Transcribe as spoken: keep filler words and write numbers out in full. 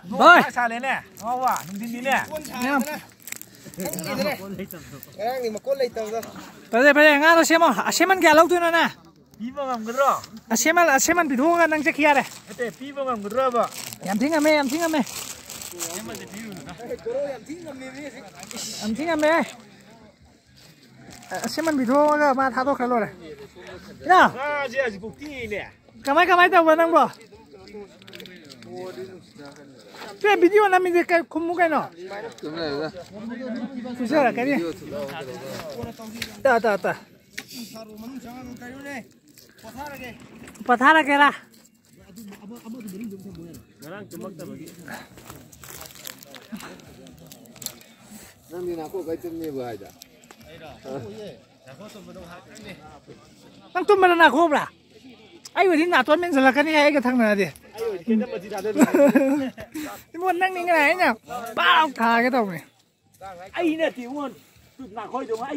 ꯚꯥꯏ꯫ ꯆꯥꯛ ꯁꯥꯂꯦꯅꯦ꯫ ꯉꯥꯎꯕ, ꯅꯨꯡꯊꯤꯟꯗꯤꯅꯦ꯫ ꯌꯥꯝ ꯉꯔꯥꯡꯗꯤ ꯃꯀꯣꯟ ꯂꯩꯇꯕꯗꯣ꯫ ꯐꯔꯦ, ꯐꯔꯦ, ꯉꯥꯗꯣ ꯁꯦꯝꯃꯣ꯫ ꯑꯁꯦꯝꯃꯟ ꯀꯌꯥ ꯂꯧꯗꯣꯏꯅꯣ ꯅꯪ? ꯄꯤꯕ ꯉꯝꯒꯗ꯭ꯔꯣ? ꯑꯁꯦꯝꯃꯟ, ꯑꯁꯦꯝꯃꯟ ꯄꯤꯊꯣꯛꯑꯒ ꯅꯪ ꯆꯠꯈꯤ ꯌꯥꯔꯦ꯫ ꯅꯠꯇꯦ, ꯄꯤꯕ ꯉꯝꯒꯗ꯭ꯔꯕ? ꯌꯥꯝ ꯊꯤ ꯉꯝꯃꯦ, ꯌꯥꯝ ꯊꯤ ꯉꯝꯃꯦ꯫ ꯌꯥꯝ ꯊꯤ ꯉꯝꯃꯦ꯫ ꯑꯁꯦꯝꯃꯟ ꯄꯤꯊꯣꯛꯑꯒ ꯃꯥ ꯊꯥꯗꯣꯛꯈ꯭ꯔ ꯂꯣꯏꯔꯦ꯫ ꯏꯅꯥꯎ꯫ ꯉꯥꯁꯦ ꯍꯧꯖꯤꯛꯐꯥꯎ ꯇꯤꯛꯏꯅꯦ꯫ ꯀꯃꯥꯏ, ꯀꯃꯥꯏ ꯇꯧꯕ ꯅꯪꯕꯣ? ꯇꯦ, video ꯅꯝꯃꯤꯁꯦ ꯀꯩ, ꯈꯨꯝꯃꯨ ꯀꯩꯅꯣ? ꯐꯨꯖꯔꯛꯀꯅꯤ꯫ ꯇꯥ, ꯇꯥ, ꯇꯥ꯫ ꯄꯣꯊꯥꯔꯒꯦꯔꯥ? ꯅꯪꯗꯤ ꯅꯥꯀꯣꯛ ꯀꯩ ꯇꯨꯝꯅꯦꯕꯨ ꯍꯥꯏꯗ? ꯅꯪ ꯇꯨꯝꯕꯗ ꯅꯥꯈꯣꯛꯕ꯭ꯔꯥ? ꯑꯩ ꯑꯣꯏꯗꯤ ꯅꯥꯇꯣꯟ ꯃꯦꯟꯁꯤꯜꯂꯛꯀꯅꯤ, ꯑꯩꯒ ꯊꯪꯅꯔꯗꯤ꯫ ꯏꯕꯣ, ꯅꯪꯅꯤ ꯉꯥꯏ ꯑꯩꯅ ꯄꯥꯎ ꯊꯥꯒꯦ ꯇꯧꯕꯅꯦ꯫ ꯑꯩ ꯅꯠꯇꯦ, ꯏꯕꯣ꯫ ꯅꯥꯈꯣꯏꯗꯣ ꯑꯩ